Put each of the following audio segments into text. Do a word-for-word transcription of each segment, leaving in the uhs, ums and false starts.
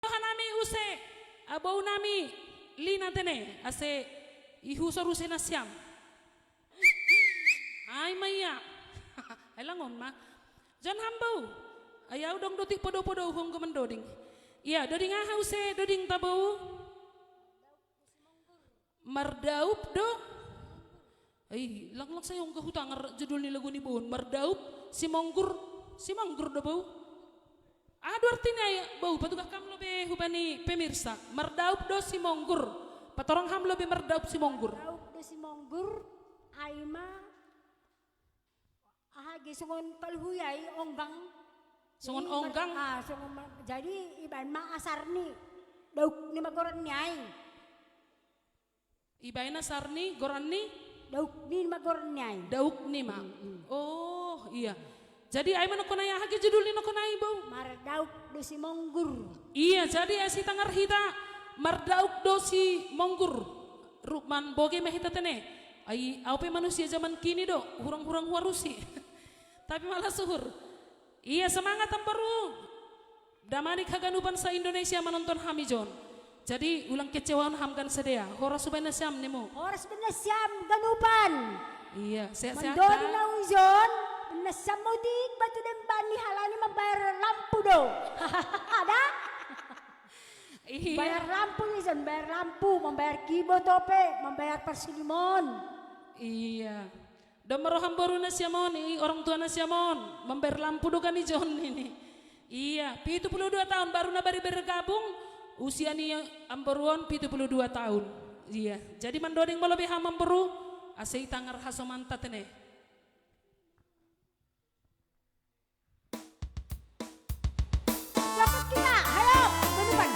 Hanami use, abou nami Lina tene, ase ihusor use nasiam. Ai ma ia. Ai langon ma. Jon hambou. Ai au dong dotik podo-podo uhong go mandoding. Ia, doding aha use, doding tabou. Mardaup do. Ai, lang-lang saya ongga hutangar judul ni lagu ni boun. Mardaup, Simonggur, Simonggur do bou. Aduh artinya ya, bou, patugah kam lobe hubani pemirsa. Mardaup do Simonggur. Patorang ham lobe mardaup Simonggur. Daup do Simonggur, ai ma, aha ge songon kalhui ai onggang. Songon onggang. Ah, songon ma-, jadi ibaen ma asar ni. Dauk ni ma goran ni ai. Ibaen asar ni, goran ni? Dauk ni ma goran ni ai. Dauk ni ma. Oh, iya. Jadi ai ma nokon ai aha ge judul ni nokon ai, bou? Mardauk do Simonggur. Iya, jadi asi tangar hita Mardauk do Simonggur. Rukman boge ma hita tene. Ai au pe manusia zaman kini do, hurang-hurang huarusi. Tapi malah suhur. Iya, semangat amboru. Damanik haganupan sa Indonesia manonton hami jon. Jadi ulang kecewahon ham gan sedea. Horas ubaen nasiam nimu. Horas ubaen nasiam ganupan. Iya, sehat-sehat. Mandodi na ujon, nasiam mudik batu dembani halani membayar lampu do. Ada? Iya. Bayar lampu ijon, bayar lampu, membayar kibo tope, membayar parsilimon. Iya. Dong ma roham boru nasiam on, i orang tua nasiam on, membayar lampu do kan ijon ini. Iya, pitu puluh dua tahun baru na bari bergabung, usia ni amboru on pitu puluh dua tahun. Iya, jadi mandoding molo beha amboru, ase itangar hasomanta tene. Dapat kita, hayo, ganupan.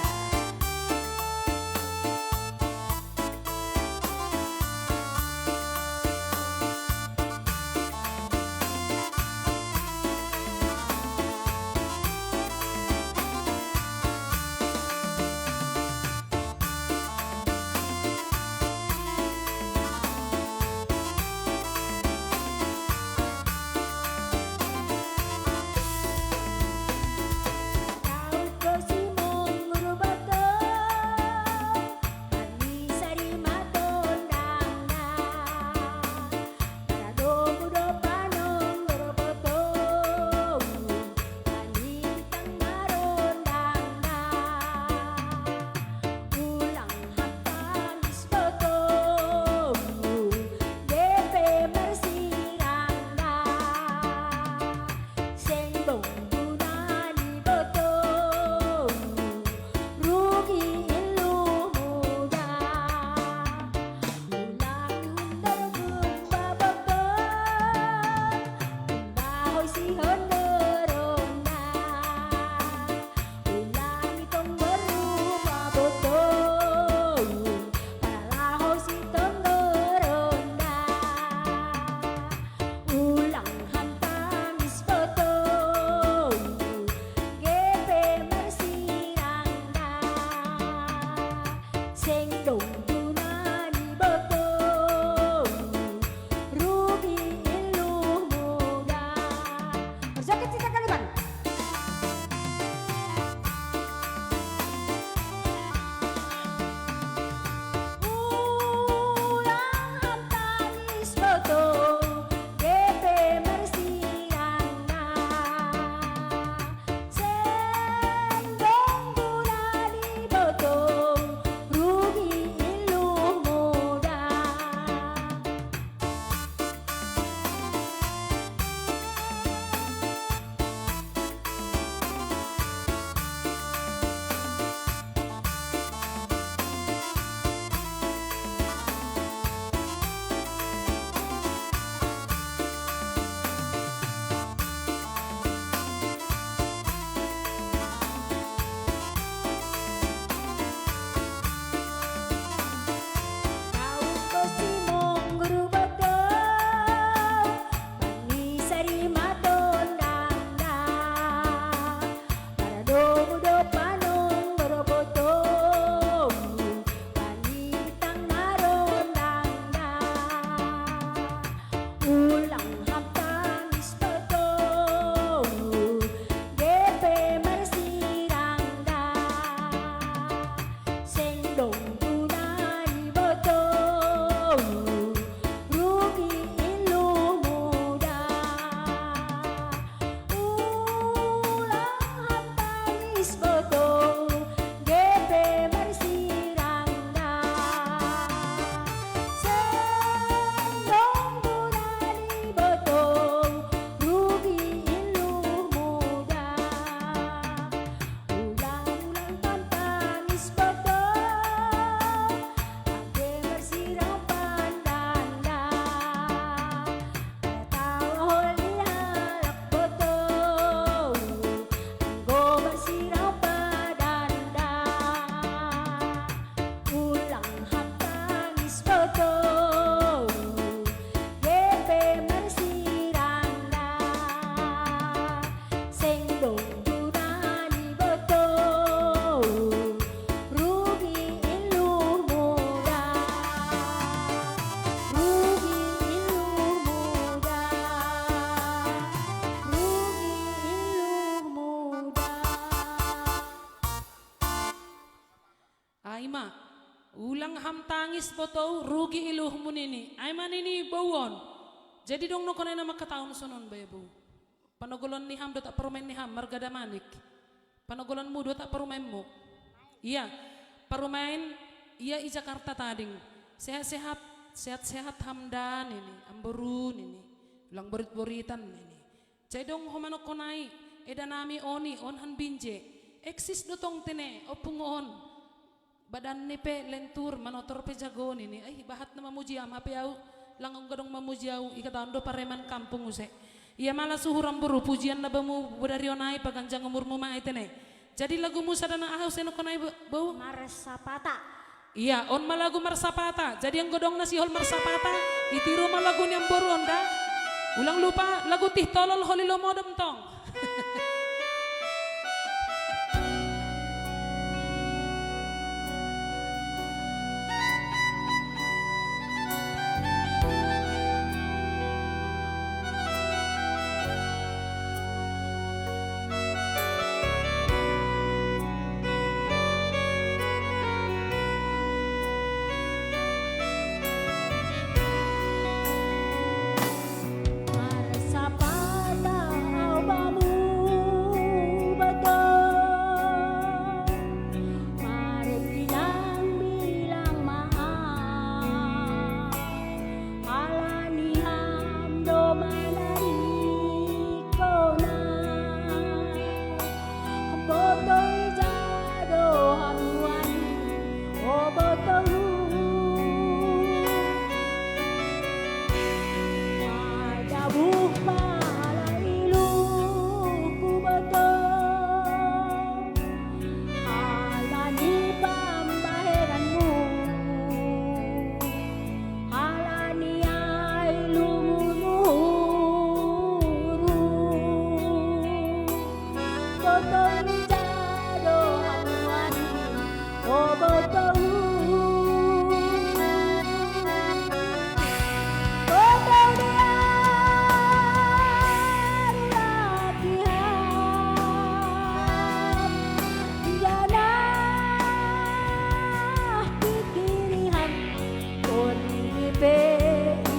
Ma, ulang ham tangis botou, rugi iluhmu nini. Ai ma nini bou on. Jadi dong nokon ai na mangkatahon sonon bae bou. Panogolan ni ham dohot parumaen ni ham marga Damanik. Panogolanmu dohot parumaenmu. Ia, parumaen, ia i Jakarta tading. Sehat-sehat, sehat-sehat ham da nini, amboru nini. Ulang borit-boritan nini. Jadi dong ho manokon ai, eda nami oni, on han binje. Eksis do tong tene, ompung on. Badan ni pe lentur, manotor pe jago nini. Ai, bahat na mamuji am, hape au, lang anggo dong mamuji au, i katahon do pareman kampung use. Ia malas uhur amboru, pujian na bamu bodari on ai, paganjang umurmu ma ai tene. Jadi lagumu sada na aha use nokon ai bo-, bou? Marsapata. Ia, on ma lagu Marsapata. Jadi anggo dong na sihol Marsapata, ditiru ma lagu ni amboru on da. Ulang lupa lagu Tih Tolol Holilo Modom tong. Marsapata au bamu botou, marbilang-bilang ma au, ala ni ham do manadingkon au. Botou ija do ham nuaeng, o botou. Madabuh ma ala iluhku botou, ala ni pambahenanmu. Ala ni ai lumu-lumu. Botou ija do ham nuaeng, o botou. Botou dear, ulak i ham. Jana pikiri ham, on pe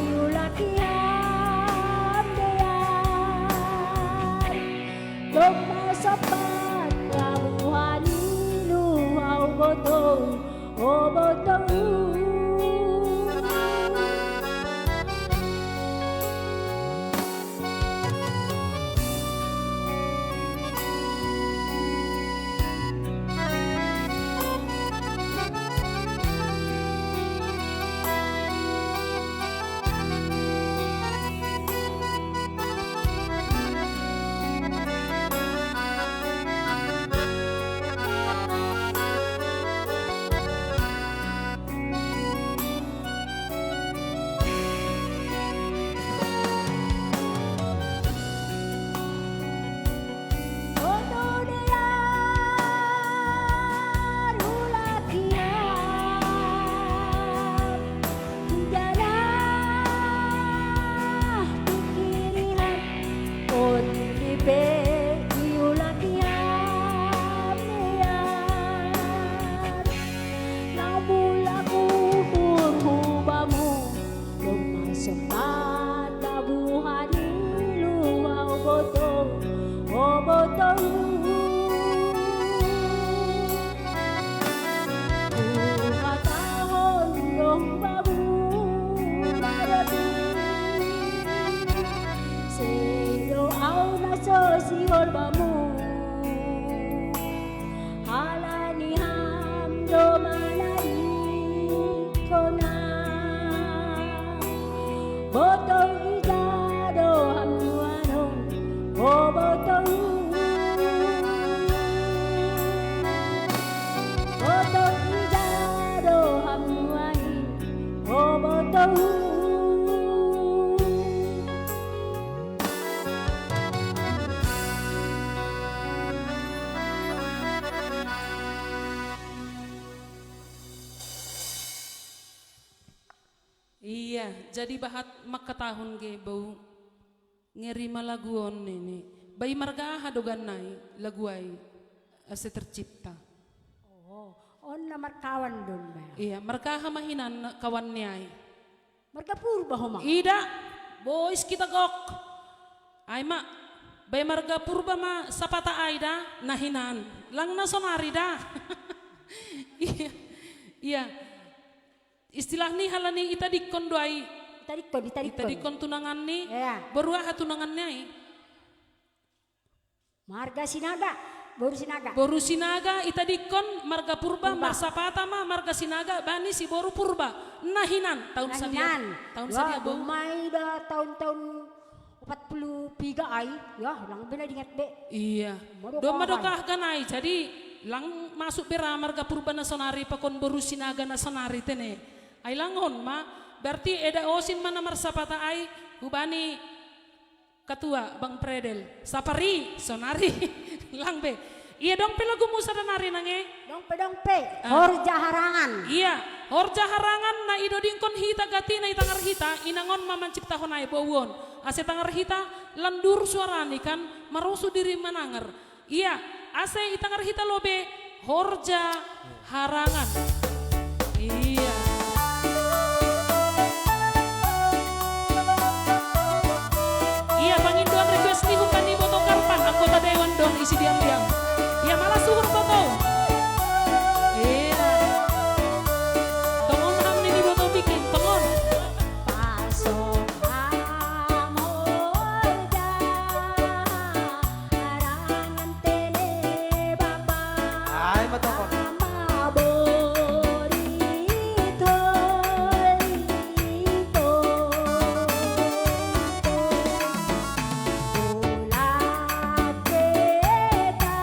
iulak i ham dear. Domma sompat labuhan iluh au botou, o botou. On pe iulak i ham dear. Na mulak uhurhu bamu, domma sompat labuhan iluh au botou, o botou. Huhatahon do bamu na dati, sedo au na so sihol bamu. Ala ni ham do manadingkon au. Botou ija do ham nuaeng, o botou. Botou ija do ham nuaeng, o botou. Ia, jadi bahat mangkatahon ge bou. Ngeri ma lagu on nini. Bai marga aha do ganna i lagu ai ase tercipta? Oh, on Markawan don ba. Iya, marga aha ma hinan kawan ni ai? Marga Purba homa. Ida, bois kita gok. Ai ma, bai marga Purba ma sapata ai da, na hinan. Lang na sonari da. Iya, iya. Istilah ni halani ita dikon do ai. Ita dikon, ita Ita dikon. Dikon tunangan ni. Iya. Boru aha tunangan ni ai? Marga Sinaga, boru Sinaga. Boru Sinaga, ita dikon marga Purba, Purba. Marsapata ma marga Sinaga bani si boru Purba. Na hinan, taun Na sadia? Hinan. Taun Ya, sadia boru? Dumai da taun-taun opat puluh tiga ai. Ya, lang be na dingat be. Iya. Madokah Doma kan? Dokah kan ai, jadi lang masuk be ra marga Purba na sonari pakon boru Sinaga na sonari tene. Ai lang on ma, berarti eda osin ma na marsapata ai, hubani Katua Bang Predel, sapari, sonari, lang be. Iya dong pe lagumu sada nari nange. Dong pe, dong pe. Ah. Horja harangan. Iya, horja harangan na idodingkon hita gati na i tangar hita, inang on ma manciptahon ai bou on. Ase tangar hita, landur suarani kan, marosu diri manangar. Iya, ase i tangar hita lobe, horja harangan. Iya. Iya, pangindoan request ni humbani boto Karpan, anggota dewan don isi diam-diam. Iya, malas suhur boto. Iya. Tongon ham ni boto bikin, tongon. Paso hamorja harangan tene bapa. Ai, matokon. Ama borito lito. Bola teta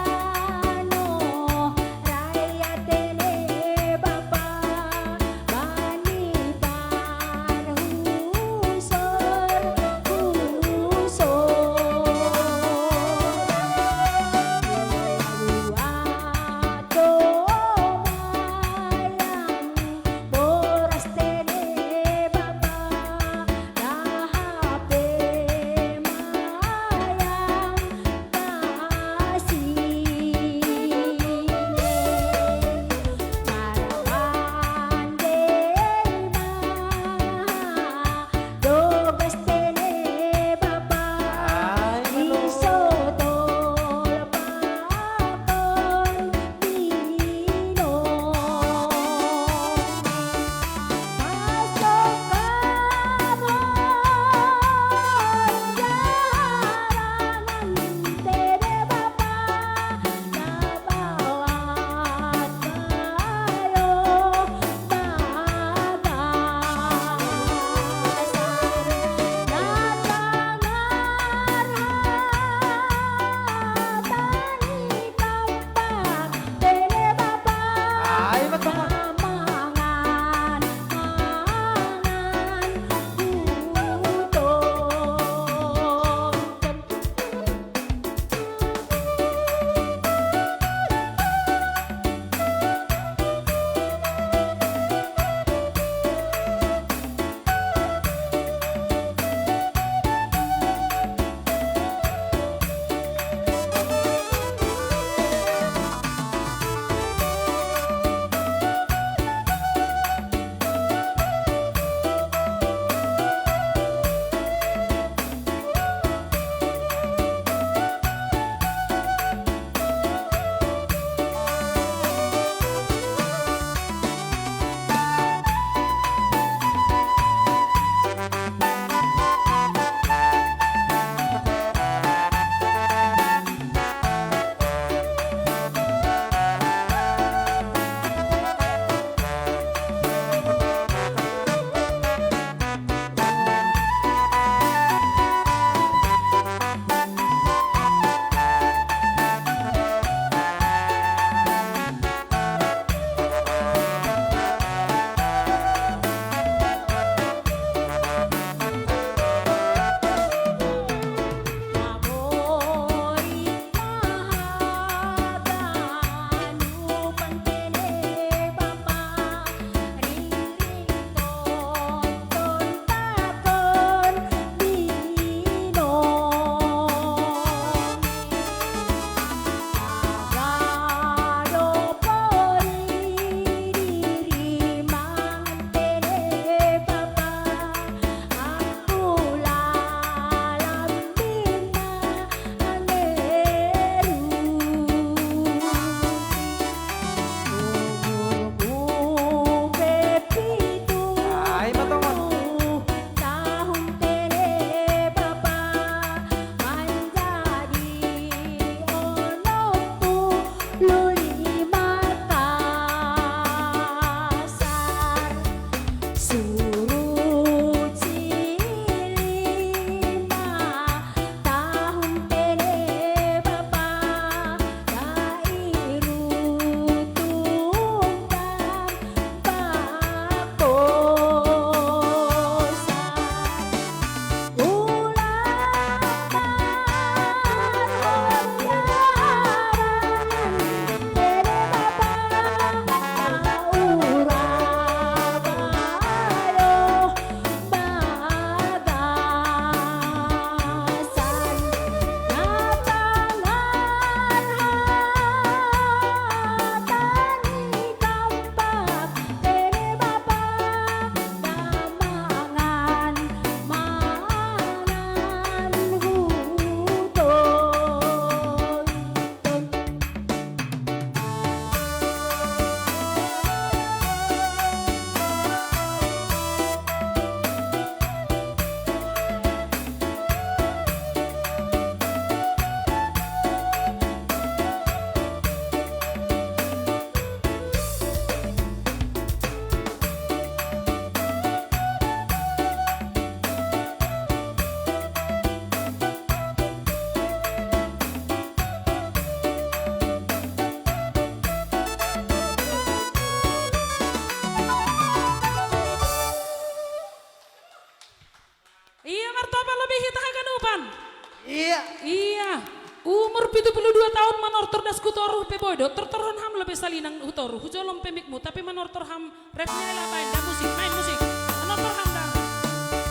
Iya, umur pitu puluh dua taon manortor das ku toru pe boy do, tortorhon ham lobi salinang hu toru, hujolom pe mikmu, tapi manortor ham refnya ela baen da musik, main musik. Manortor ham da.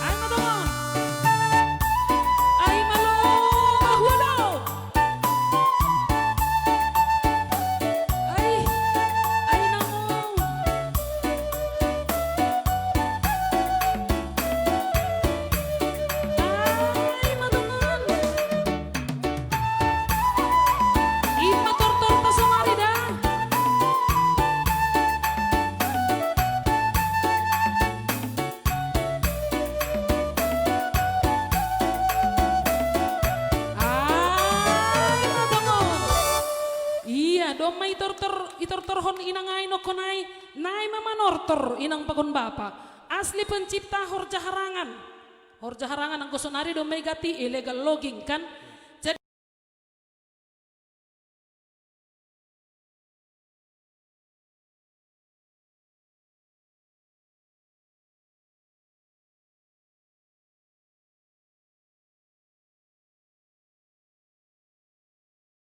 Ai ma dongan. Ai ma lo, ma hua do. Ai, ai namo. Ai ma dongan. Ima tortor ta sonari da. Ai ma dongan. Iya, domma itortor, itortorhon inang ai nokkonai, nai ma manortor inang pakon bapa. Asli pencipta horja harangan. Horja harangan anggo sonari domma igati illegal logging kan.